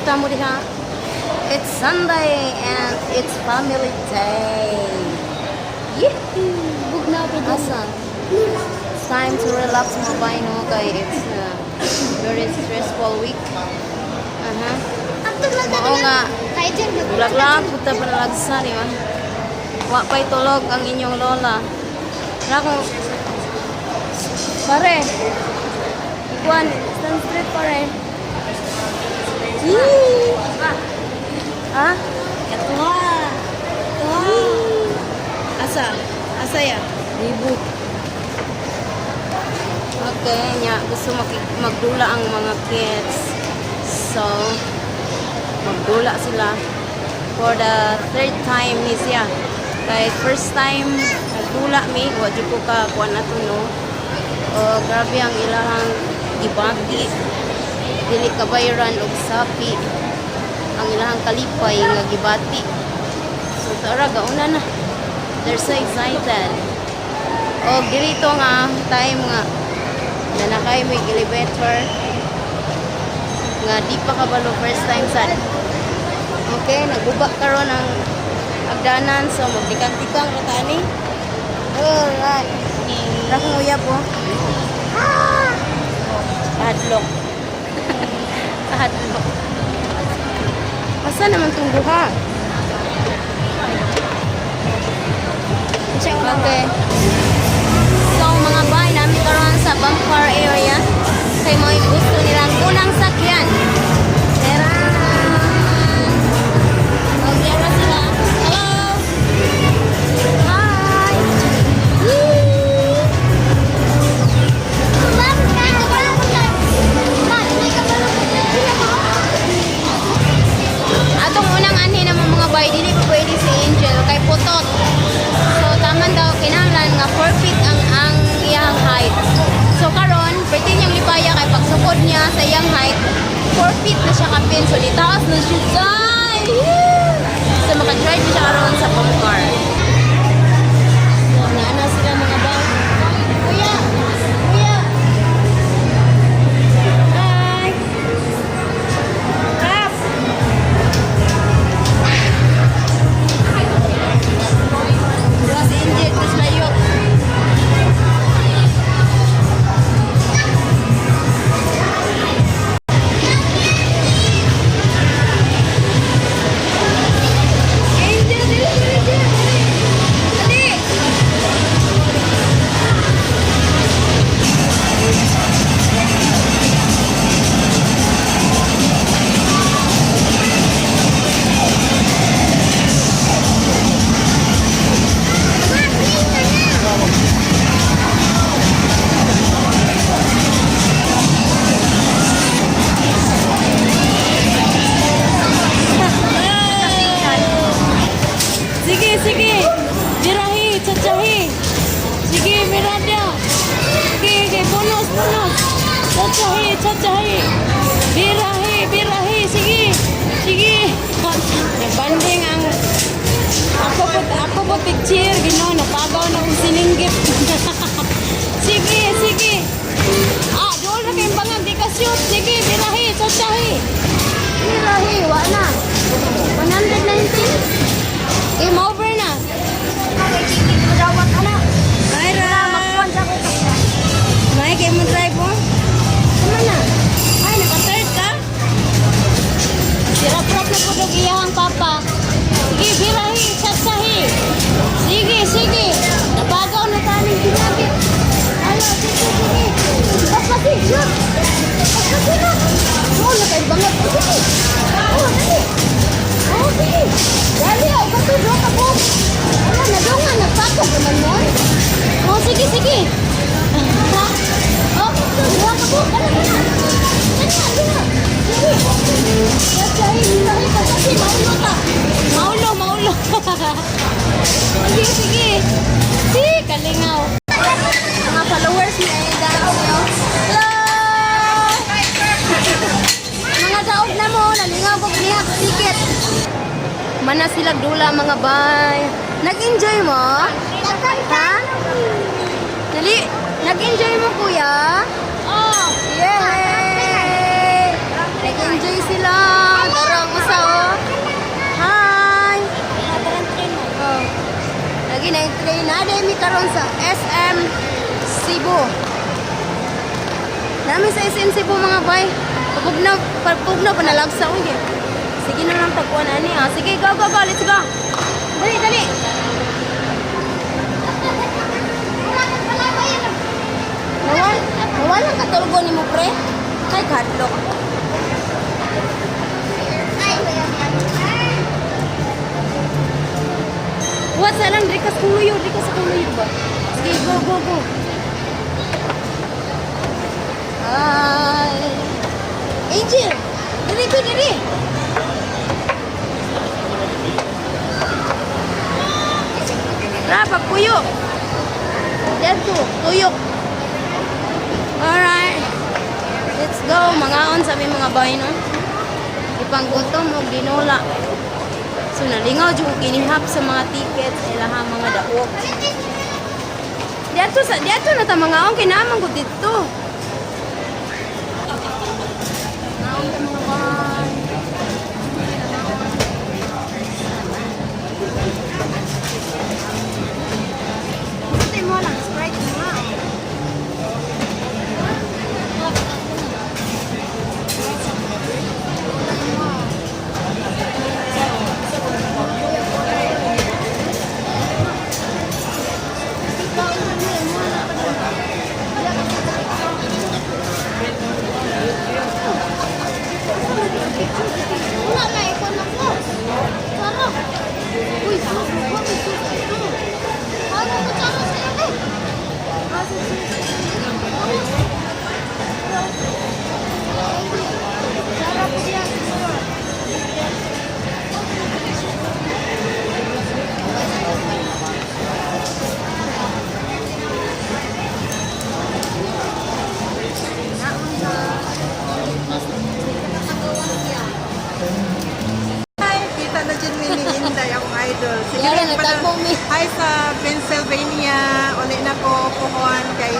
Kumusta mo diha? It's Sunday and it's family day. Yee! Bugnaw pa dyan. Asa? It's time to relax, mga bay, no? Kay it's a very stressful week. Ang tuglag Mao nga, Kaya dyan, Laglag, puta pa nalagsa, di ba? Wa pa'y tulog ang inyong lola. Wala kong. Pare! Ikuan, stand straight, pare. Yee! Ha? Katuwa! Tuwa! Asa? Asa ya? Reboot. Okay, nya gusto magdula ang mga kids. So, magdula sila for the third time ni siya. Kay first time nagdula mi, wa jud ko ka kuan ato, no. Oh, grabe ang ilahang gibati. Dili kabayran og sapi ang ilahang kalipay nga gibati. So tara, gauna na. They're so excited. Oh, diri to nga time nga nanakay may elevator nga di pa kabalo, first time sad. Okay, naguba karon ang agdanan, so magtikang-tikang ra tani. Alright. Ra kong uyab oh. Ah! Kahadlok. Kahadlok. Asa naman tong duha? Okay. So mga bay, namin karon sa bumper area. Kay mga gusto nilang unang sakyan. Meron. Okay ra sila. Hello. Hi. Yee! May kabalo ko dyan. Ma, may kabalo ko dyan. Sila mo? Atong unang anhi naman, mga bay, dili pa pwede si Angel kay putot. So taman daw kinahanglan nga 4 feet ang iyang height. So karon, pwede niyang lipaya kay pagsukod niya sa iyang height, 4 feet na siya kapin. So ditaas na siya. Zay! So maka-drive na siya karon sa car. So naa na sila, mga bay. Kuya! Kuya! Hi! Kap! Duha si Angel, tapos layok. Angel, dili, dili, dili, dili. Dali! Ma, plane na na. Sige, sige. Birahi, tsatsahi. Sige, mirada. Sige, sige, bonus, bonus. Tsatsahi, tsatsahi. Birahi, birahi. Sige, sige. Nag-banding ang. Ako po picture, Ginoo, napagaw na kong sininggit. Sige, sige. Ah, doon na kayong bangag, di ka shoot. Sige, birahi, tsatsahi. Birahi, wa na. 119. Game over na. Okay, ticket mo dawat, anak. Ay, ra. Magkuhan sa ko. May kay mo drive mo? Tama na. Ay, naka-third ka? Sirap-rap na po dog iyahang papa. Sige, birahi, tsatsahi. Sige, sige. Napagaw na taning ginagit. Ala, sige, sige. Pagpasi, shoot. Pagpasi na. Oo, nakaibangag. Sige. Oo, dali. Oo, sige. Dali, oh, bato, doon ka po. Ala, nadungan, nagpakog naman mo. Oo, sige, sige. Ha? Oh, duha ka po. Dali, dali. Dali, dali. Sige. Tsatsahi, birahi, pagpasi, maulo ka. Maulo, maulo. Sige, sige. Si, kalingaw. Mga followers ni Aida. Hello! Mga daog na mo, nalingaw ko niya, ticket. Mana sila dula, mga bay. Nag-enjoy mo? Ha? Dali, nag-enjoy mo, kuya? Oh. Yay! Nag-enjoy sila. karon sa SM Cebu. Nami sa SM Cebu, mga bay. Pagpugnaw, pagpugnaw panalagsa ko. Sige na lang tagkuan ani ah. Sige, go, go, go, let's go. Dali, dali. Wala ba yan? Nawala, nawala ka tulgo nimo, pre. Kay kadlok. Ay, wala yan. What sa lang diri ka sa kuluyo, diri ka sa kuluyo ba? Sige, go, go, go. Hi. Angel, diri ko diri. Ra pagpuyo. Dito, tuyok. Alright. Let's go. Mangaon sa aming mga bay, no? Ipanggutom og dinula. So nalingaw jud ko kinihap sa mga tickets ilaha mga daok. Diadto sa diadto na ta mangaon kay naa man gud didto. Mangaon ta, mga bay. Gusto mo lang Sprite mo nga. Wala na, ikaw na ko. Tara. Uy, sus, sus, sus, sus. Ano ko tara sa iyo? Ah, sus, sus. Tara po siya, sus. Hi, kita na dyan mi ni Inday, akong idol. Sige, Yara, rin pala- nagtagpo mi. Hi sa Pennsylvania, uli na ko puhuan kay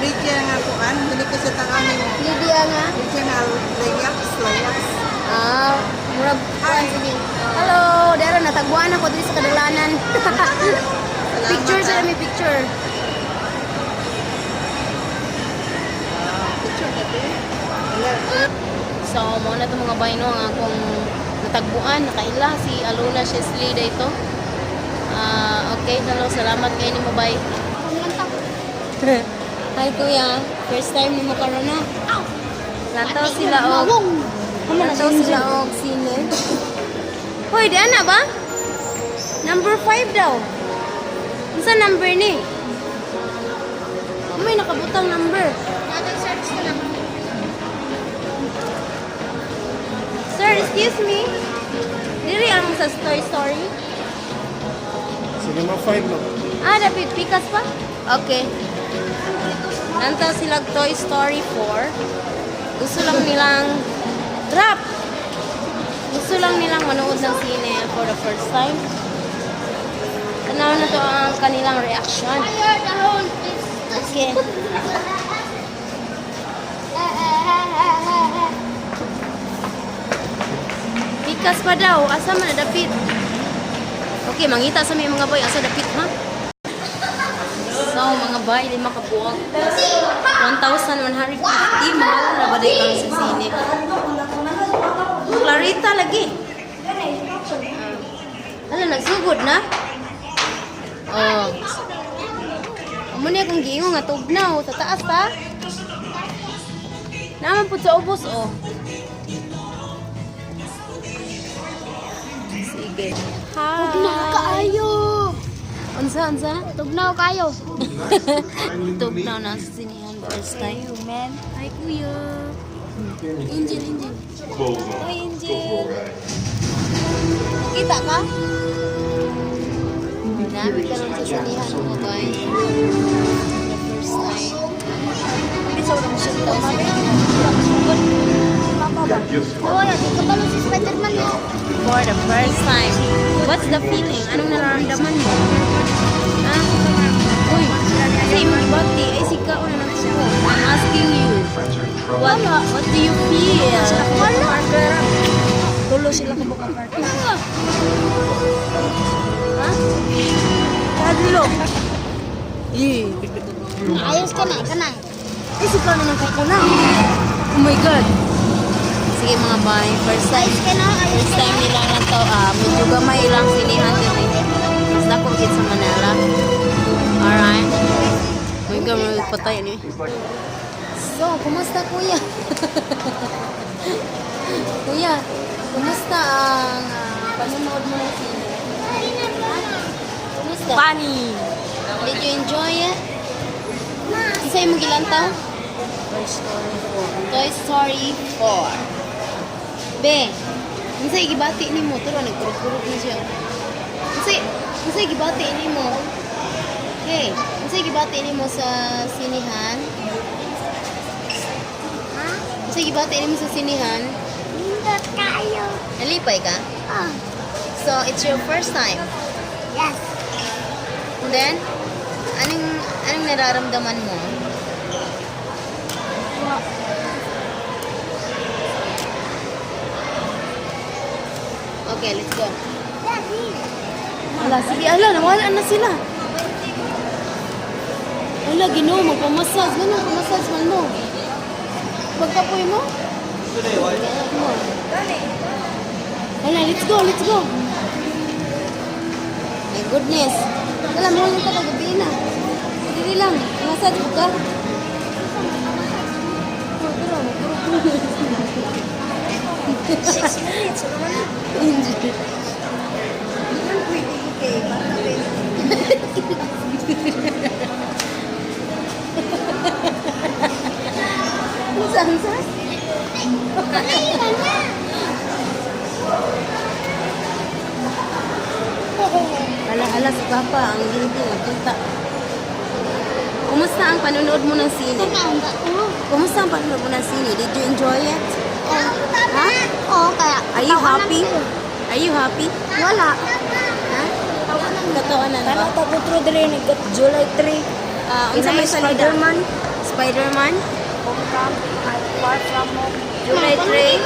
Lydia nga kuan, hindi ko sa tangamin mo. Lydia nga. Lydia nga layaks, layaks. Ah, murag Hi. sige. Hello, dara natagbuan ako diri sa kadalanan. Salamat, Picture sa ah. may picture. Picture na to. Wala. So, mao na to, mga bay, no, ang akong natagbuan, nakaila si Alona Chesley dito. Ah, okay, hello, salamat kay nimo, bay. Hi kuya, first time nimo karon no? Lantaw sila og Lantaw sila og sine. Hoy, di ana ba? Number 5 daw. Unsa number ni? May nakabutang number. Search na lang. Sir, excuse me. Diri ang sa Toy Story. Cinema 5 lang. Ah, dapat pikas pa? Okay. Nanta sila Toy Story 4. Gusto lang nilang drop. Gusto lang nilang manood ng sine for the first time. Tanaw na to ang kanilang reaction. Fire the hole, please. Okay. Pikas pa daw. Asa man na dapit? Okay, mangita sa may mga boy. Asa dapit, ha? So, mga bay, lima ka buwag. 1,150. Mahal na ba dahil ang sa sine? Clarita lagi. Ano, nagsugod na? Oh. Amo niya kung giingon nga tugnaw. Sa taas ta? Naman po sa ubos, oh. Sige. Hi. Tugnaw kaayo. Unsa, unsa? Tugnaw kayo. Tugnaw na sa sinihan first time. Man. Hi, kuya. Angel, Angel. Hi, Angel. Nakita ka? Dami ka lang sa sinihan mo, guys. The first time. Wala, di ka balo si Spider-Man eh. For the first time. What's the feeling? Anong nararamdaman mo? Ha? Uy, sa imong ibati, ay si Kao na nagsuko. I'm asking you. What do you feel? Wala. Tulo sila ka buka party. Ha? Kadlo. Eh. Ayos ka na, ka na. Ay, ikaw na ng kuko na. Oh my God. Sige, mga bay, first time. Ayos ka na, ayos First ka na. time nila na to, ah, medyo gamay lang sinihan din eh. Mas dako gid sa Manila. Alright. Oh my God, may patay ni. So, kumusta, kuya? Kuya, kumusta ang panonood mo ng sine? Kumusta? Funny. Did you enjoy it? Isa yung gilantaw? Toy Story 4. Toy Story 4. Be, unsay gibati nimo? Turo nagkurog-kurog ni siya. Unsay gibati nimo? Hey, unsay gibati nimo sa sinihan? Ha? Unsay gibati nimo sa sinihan? Nindot kayo. Nalipay ka? Oh, So, it's your first time. yes. And then, anong nararamdaman mo? Okay, let's go. Daddy. Ala, sige, ala, nawala na sila. Ala, Ginoo, magpamasas. Ganun, pamasas man mo. Pagkapoy mo? Mo. Ala, let's go, let's go. My goodness. Ala, mo lang ka gabi na. Dili lang, masad mo ka. Oh, pero, 6 minutes. Ano man na? Hindi. Hindi man pwede kay bata pwede. Saan, saan? Ay, na. Ala, ala, si Papa, ang hindi nagkita. Kumusta ang panonood mo ng sine? Kumusta ang panonood mo ng sine? Did you enjoy it? Ha? Oo, kaya. Are you happy? Are you happy? Wala. Ha? Katawanan ba? Kana ta kutro diri nagkat July 3. Ah, unsa may salida? Spider-Man. Spider-Man? Homecoming at Far From Home. July 3?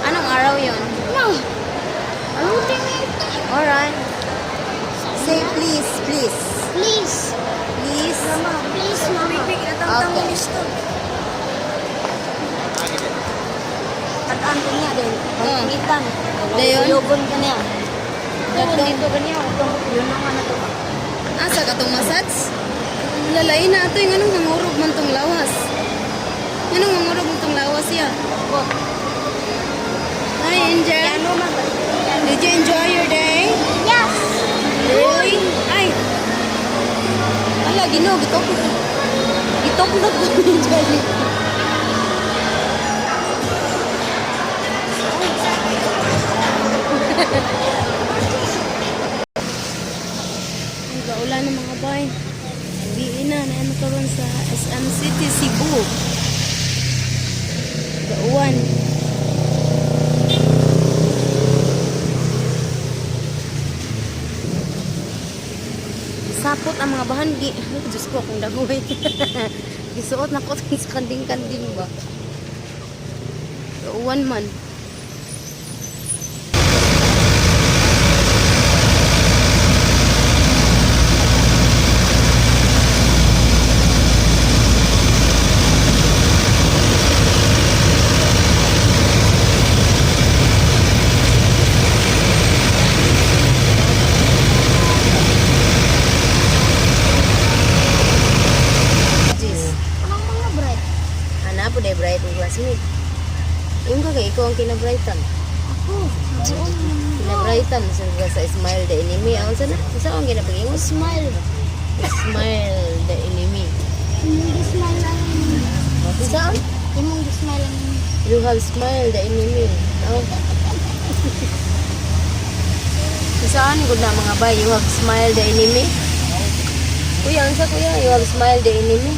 Anong araw yon? No. Alright. Say please, please. Please. Please. Please, mama. Okay. Tagaan ko niya din. Pagkitan. Dayon? Yugon ka niya. Katong- Dito kaniya. Yun ang ano to. Asa katong massage? Lalay na ato yung anong nangurog man tong lawas. Anong nangurog man tong lawas ya? Hi, Angel. Ano man? Did you enjoy your day? Yes. Really? Ay. Ala, Ginoo, gitok. Gitok na ko ni Angel. Ay, gaulan ng mga bay. Gabi na, naano karon sa SM City, Cebu. Gauwan. Sapot ang mga bahandi. Ay, Diyos ko, akong dagoy. Gisuot na ko sa kanding-kanding ba. Gauwan man. Jeez. Anong mga bright? Ana po day bright ang classmate. Yung ka kay ikaw ang kinabrightan. Ako. Sa buong mundo. Kinabrightan sa sa smile the enemy. Ang sana sa ang ginapagingon? Smile. Smile the enemy. Imong smile lang. Saan? Imong smile lang. You have smile the enemy. Oh. Saan gud na, mga bay, you have smile the enemy? Kuya, unsa, kuya? You have smile the enemy?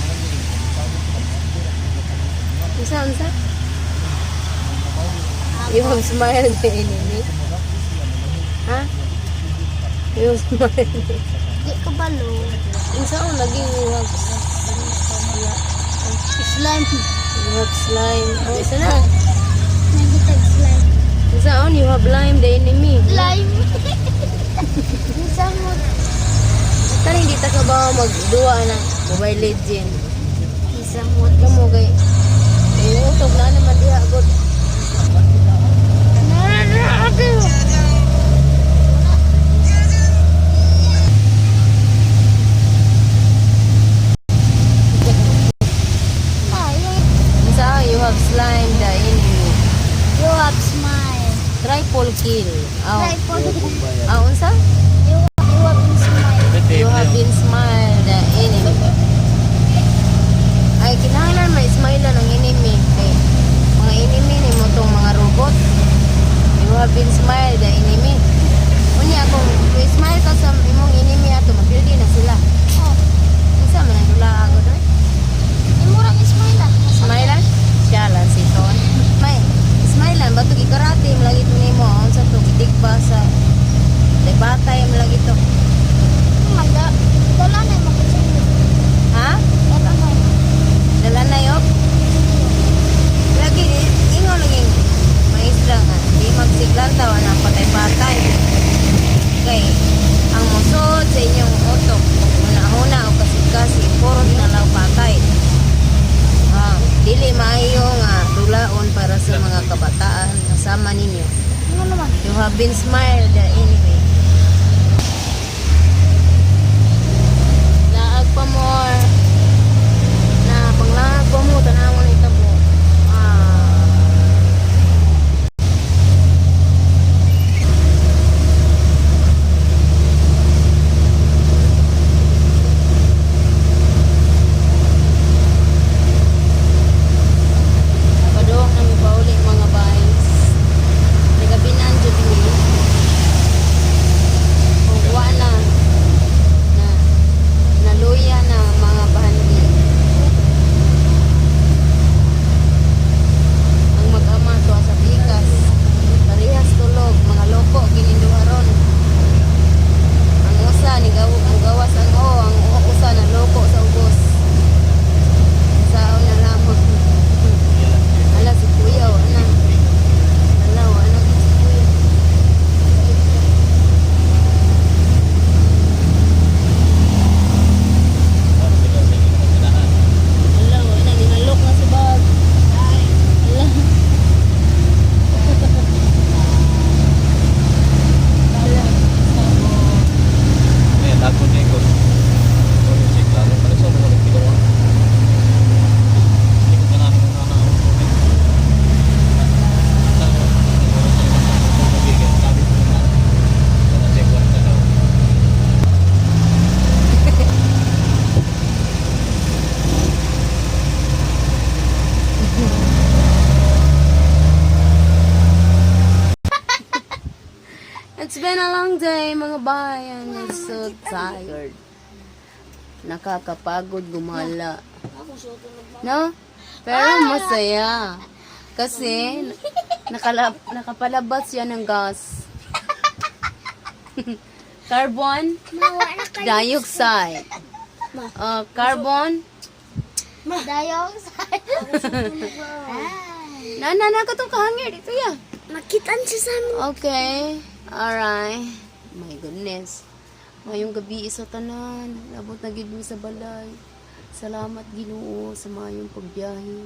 Unsa, unsa? You have smile the enemy? Ha? You have smile the Di ko balo. Unsa ang lagi you have Slime. You have slime. Oh, isa na. Nagitag slime. Unsa on you have lime the enemy? Slime. Minsan mo. Tani hindi ta ka ba magduwa na Mobile Legend. Isa mo. Kamo kay utok na naman diha gud. Unsa, you have slime the enemy. You have smile. Triple kill. Oh. Tripod. Ah, unsa? You have been smile. You have been smile the enemy. Ay, kinahanglan may smile ang enemy. Kay mga enemy ni mo tong mga robot. You have been smile the enemy. Unya kung smile ka sa imong enemy ato mapildi na sila. Oh. Unsa man ang dula ako doy? Imurang smile ah. Smile lang? Siya lang si Ton. May smile lang bato gikarate mo lagi to nimo unsa to gidigba sa debatay mo lagi to. Manda. Dala na yung makutsilyo. Ha? Dala na yung Dala na yok. Lagi ingon lagi maestra nga di magsiglan tawa na patay-patay. Kay ang musod sa inyong utok una-una o kasi-kasi puros na lang patay. Ah, dili maayo nga dulaon para sa mga kabataan kasama ninyo. Ano naman? You have been smiled anyway. Laag pa more. Na panglaag pa mo tanawan ni tabo. Ah. Paduong nami pauli mga bays. Nagabinan jud mi. Ug wa na na naluya na mga bahandi. Ang mag-ama tuwa sa pikas. Parehas tulog, mga loko kininduha ron. Ang usa ni gaw ang gawas ang o, ang usa na loko sa ubos. Saon na lamang. Ala si kuya o ana. Ala o ana si kuya. Ala o ana ninalok na si bag. Ala. It's been a long day, mga bayan. I'm so tired. Nakakapagod gumala. No? Pero masaya. Kasi nakapalabas yan ng gas. Carbon Mawa na kayo. dioxide. Carbon. Dioxide. Na na na katong kahangir dito ya. Makitaan siya sa amin. Okay. Alright. My goodness. Ngayong gabi isa tanan. Nabot na gid mi sa balay. Salamat Ginoo sa maayong pagbiyahe.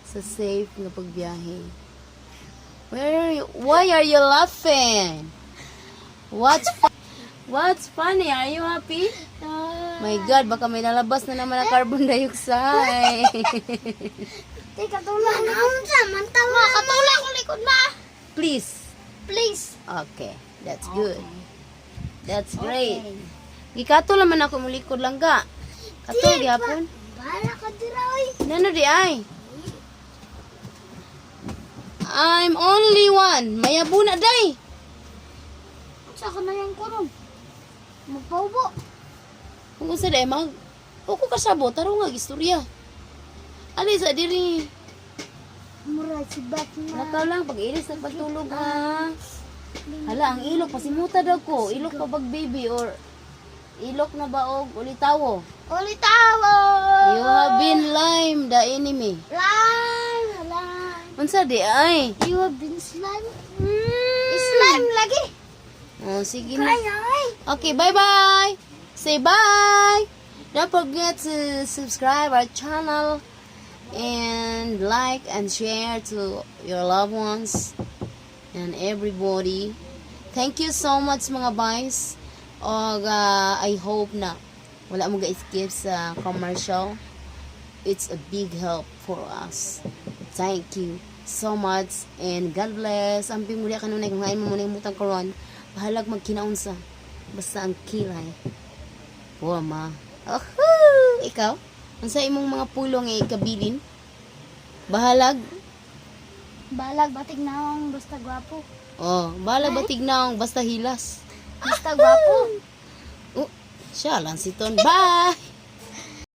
Sa safe nga pagbiyahe. Where are you? Why are you laughing? What's funny? Are you happy? My God, baka may lalabas na naman na carbon dioxide. Teka, tulak na. Unsa man tawa. Katulak ko likod ma. Please. Please. Okay, that's good. That's great. Gikato naman ako mulikod lang ga. Kato gyapon. Bahala ka dira oy. Nano di ay? I'm only one. Mayabo na day. Unsa ka na yang kuron? Magpaubo. Kung unsa day mag Uko kasabot tarong nga istorya. Ali sa diri. Mura si Batman. Lakaw lang pag ilis ng pagtulog ha. Hala ang ilok pasimuta daw ko. Ilok pa bag baby or ilok na ba og ulitawo. Ulitawo. You have been lime the enemy. Lime, lime. Unsa di ay? You have been slime. Slime lagi. Oh, sige na. Ay, ay. Okay, bye-bye. Say bye! Don't forget to subscribe our channel and like and share to your loved ones and everybody. Thank you so much, mga guys. Og I hope na wala mo ga-skip sa commercial. It's a big help for us. Thank you so much and God bless. Amping muli kanunay kung hain mo muna yung mutang karon. Bahalag magkinaunsa. Basta ang kilay. Porma. Oho! Ikaw? Unsa imong mga pulong nga ikabilin? Bahalag. Balag batig naong basta gwapo. Oh, bahalag batig naong basta hilas. Basta gwapo. Oh, siya lang si Ton. Bye!